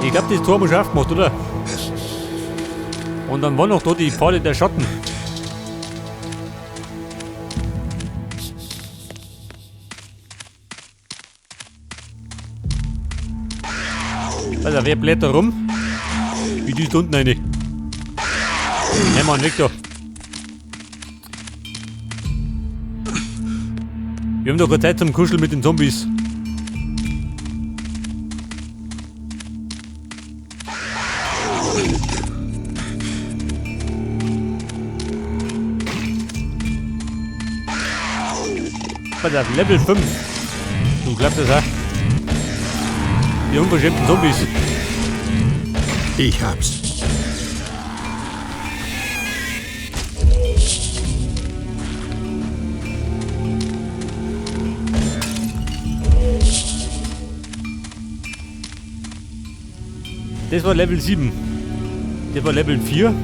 Ich glaube, das Tor haben wir schon aufgemacht, oder? Und dann war noch da die Pfade der Schatten. Also, wer blättert rum? Wie die unten rein. Hey Mann, weg da. Wir haben doch keine Zeit zum Kuscheln mit den Zombies. Pass auf, Level 5. Du glaubst das auch? Die unverschämten Zombies. Ich hab's. Das war Level 7. Das war Level 4.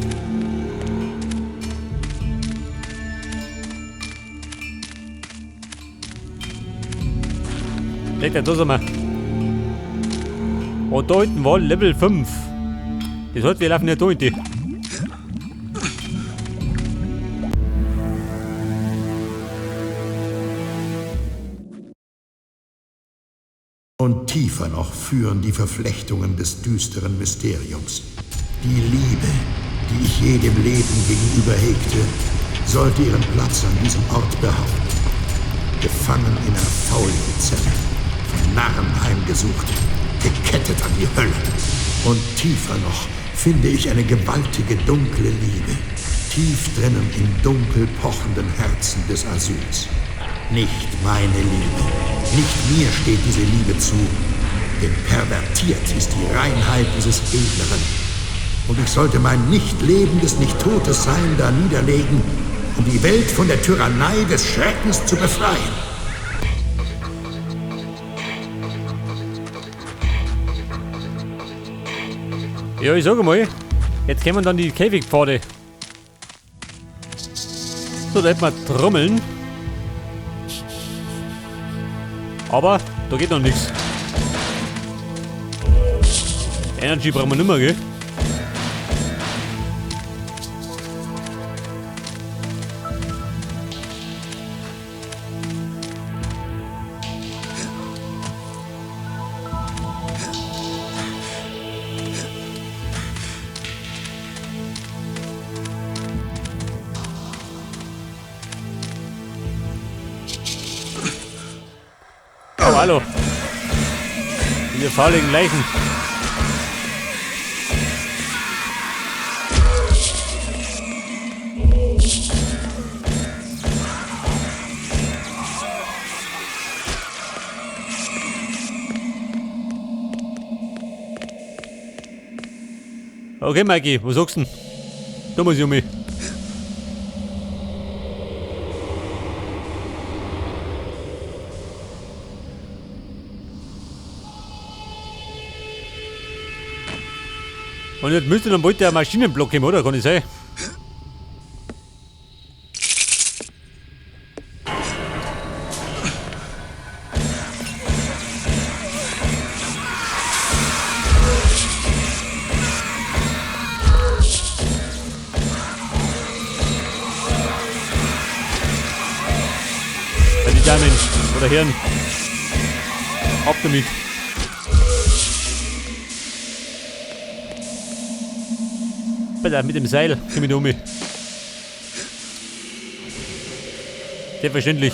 Legt er da sind wir. Und da hinten war Level 5. Das heißt, wir laufen nicht da hinten. Und tiefer noch führen die Verflechtungen des düsteren Mysteriums. Die Liebe, die ich jedem Leben gegenüber hegte, sollte ihren Platz an diesem Ort behaupten. Gefangen in einer fauligen Zelle, von Narren heimgesucht, gekettet an die Hölle. Und tiefer noch finde ich eine gewaltige dunkle Liebe, tief drinnen im dunkel pochenden Herzen des Asyls. Nicht meine Liebe, nicht mir steht diese Liebe zu, denn pervertiert ist die Reinheit dieses Edleren. Und ich sollte mein nicht lebendes, nicht totes Sein da niederlegen, um die Welt von der Tyrannei des Schreckens zu befreien. Ja, ich sage mal, jetzt kommen dann die Käfigpfade. So, da hätten wir Trommeln. Aber da geht noch nichts. Energy brauchen wir nimmer, gell? Oh, hallo. Diese fauligen Leichen. Okay, Mikey, was sagst du denn? Da muss ich um mich. Und jetzt müsste dann bald der Maschinenblock kommen, oder? Kann ich sein? Ja, die Damen oder Herren, ab damit. Bitte, mit dem Seil komm ich da um. Selbstverständlich.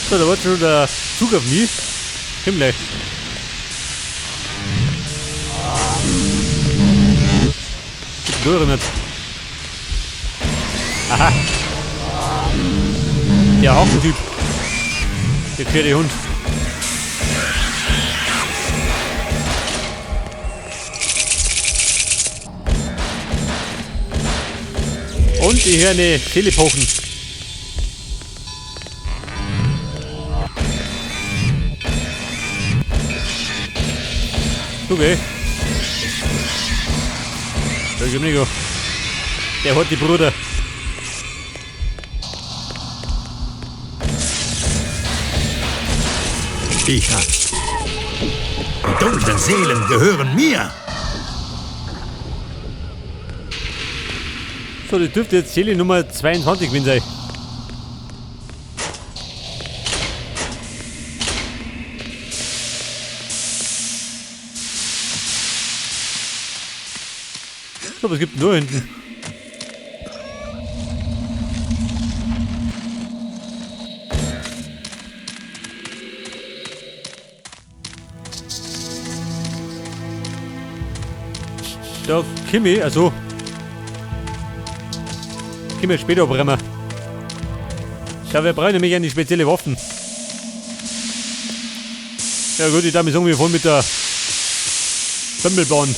So, da war schon der Zug auf mich. Komm gleich. Durch nicht. Aha. Der Hakentyp. Der gefährliche Hund. Und ich höre eine Seele pochen. Okay. Der hat die Bruder. Ich hab's. Die dunklen Seelen gehören mir. So, das dürfte jetzt Seele Nummer 22 gewesen sein. So, was gibt denn da hinten? Da Kimi, also Kimi später brennen. Ja, wir brauchen nämlich eine spezielle Waffen. Ja gut, ich darf mich irgendwie voll mit der Bimmelbahn.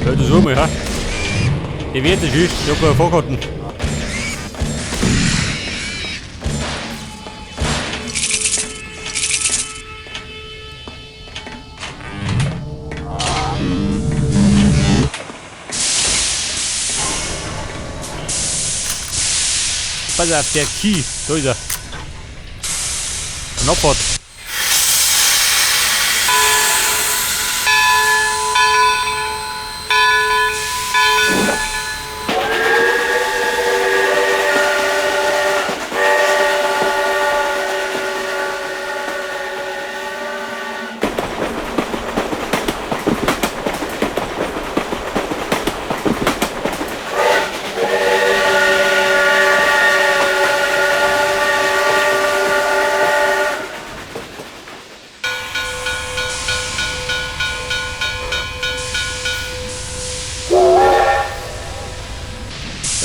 Ja, das ist mal, ja. Die Werte ist, ich hab keine Fahrkarten. Pass auf, der Key. Da ist er. Knoppert.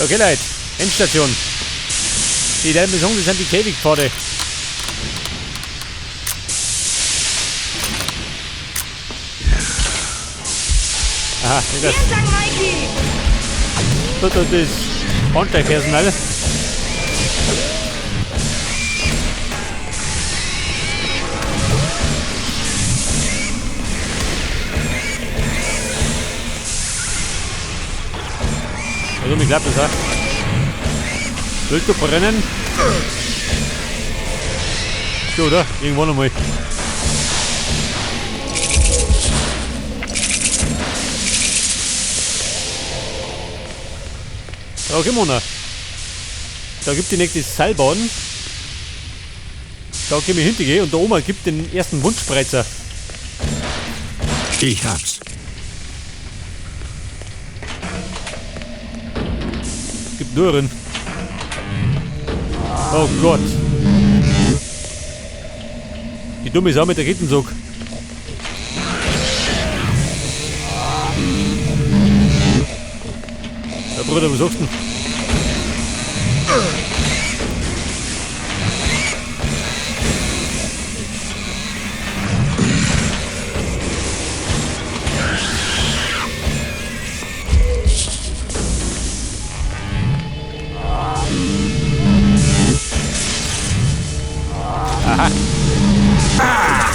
Okay, Leute, Endstation. Die Beton, das sind die Käfigpfade. Aha, das. Das ist Bahnsteigpersonal. Also, mir klappt das auch. Willst du brennen? So, oder? Irgendwann nochmal. Okay, Mona. Da gibt die nächste Seilbahn. Da können wir hintergehen und da oben gibt den ersten Wunschspreizer. Ich hab's. Gibt nur einen. Oh Gott. Die dumme Sau mit der Kettenzug. Ja, Bruder, was sagst du denn? Aha. Ah,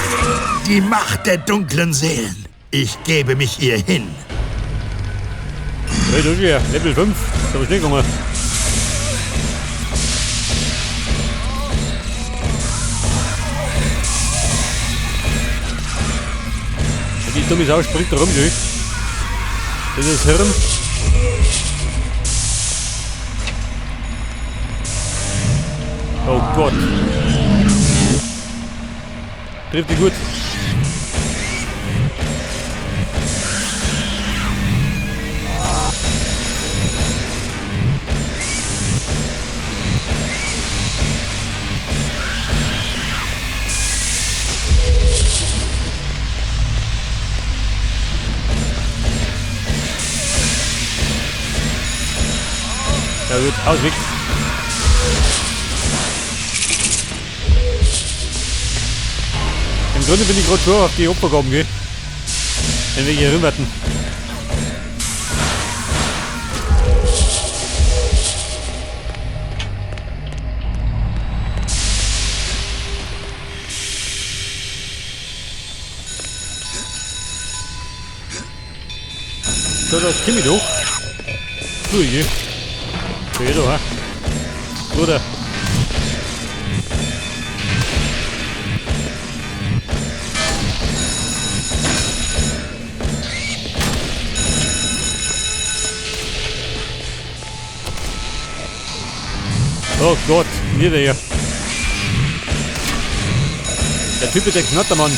die Macht der dunklen Seelen. Ich gebe mich ihr hin. Hey, du hier, Level 5. Da hab ich nicht gegangen. Die dumme Sau springt da rum, gell? Das ist das Hirn. Oh Gott. Trifft die gut. Ja gut, Ausweg. Im Grunde bin ich gerade schon auf die Opfergaben, gell? Wenn wir hier rüberten. So, da komm ich doch. Du, je. Geh doch, ha? Bruder. Oh Gott, nieder hier. Der Typ ist der Knottermann.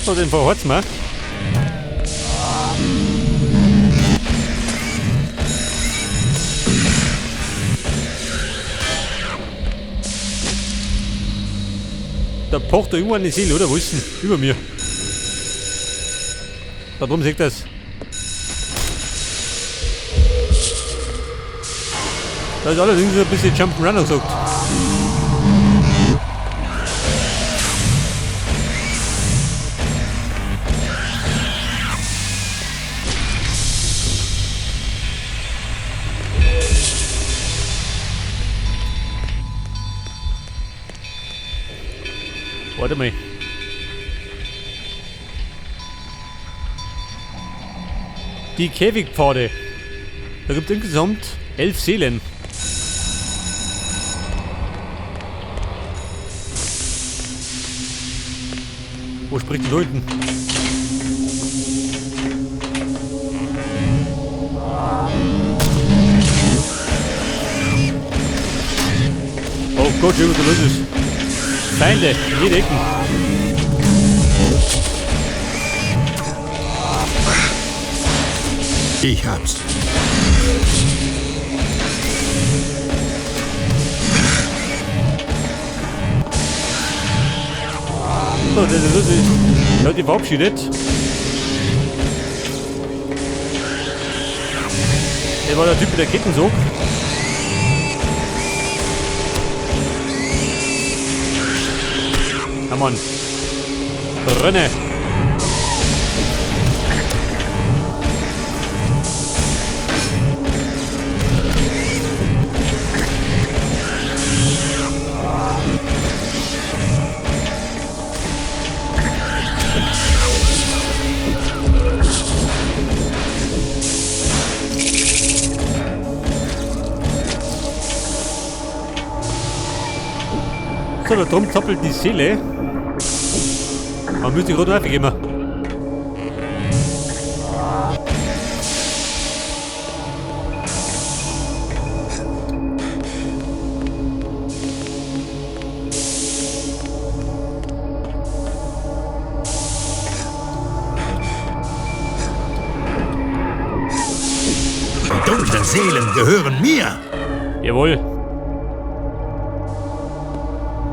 So, den verhorzen wir. Da pocht da irgendwo eine Seele, oder? Wo ist denn? Über mir. Da drum seht das. Da ist allerdings ein bisschen Jump'n'Run gesagt. Warte mal. Die Käfigpfade. Da gibt es insgesamt 11 Seelen. Wo spricht denn da hinten? Oh Gott, schau, was da los ist. Feinde, in jede Ecke. Ich hab's. So, das ist lustig. Der hat die verabschiedet. Der war der Typ mit der Kettensog. Ja, Mann. Brenne. So, da drum zappelt die Seele. Man müsste gerade weitergehen. Die dunklen Seelen gehören mir. Jawohl.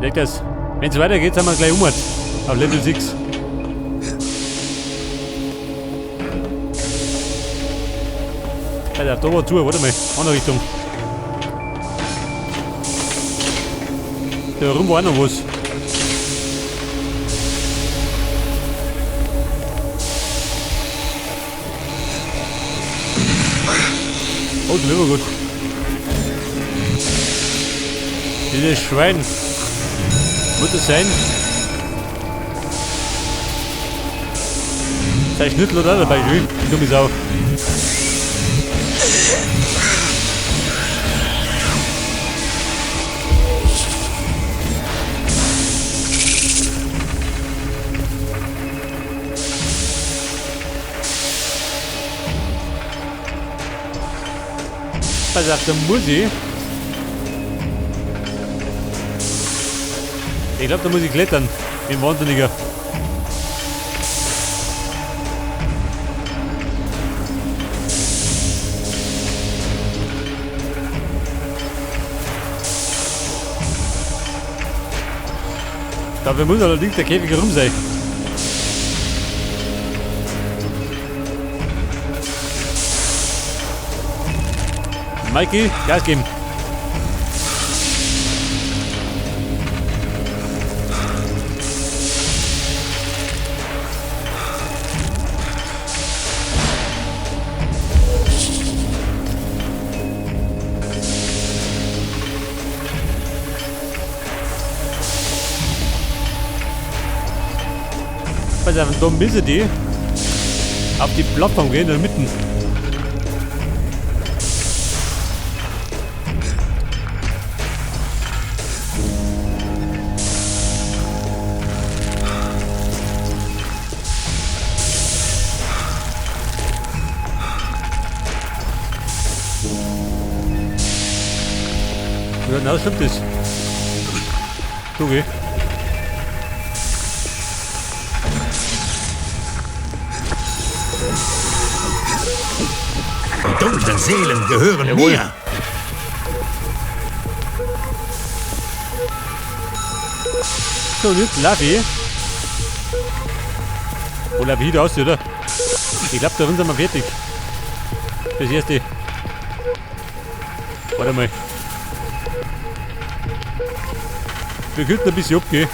Leg das. Wenn es weitergeht, sind wir gleich um. Auf Level 6. Alter, da war zu, warte mal. Andere Richtung. Da rum war auch noch was. Oh, das war gut. Dieses Schwein. Muss das sein? Sein Schnittel oder dabei, schön. Die dumme Sau. Pass auf, da muss ich. Ich glaub, da muss ich klettern. Wie ein Wahnsinniger. Dafür muss allerdings der Käfig rum sein. Mikey, Gas geben. Pass auf, da müssen die auf die Plattform gehen, in der Mitte. Ja, na, stimmt das. Okay. Die dunklen Seelen gehören Jawohl. mir. So, und jetzt Lavi. Wo Lavi da aussieht, oder? Ich glaub, da sind wir fertig. Das erste. Warte mal. Wir könnten ein bisschen abgehen.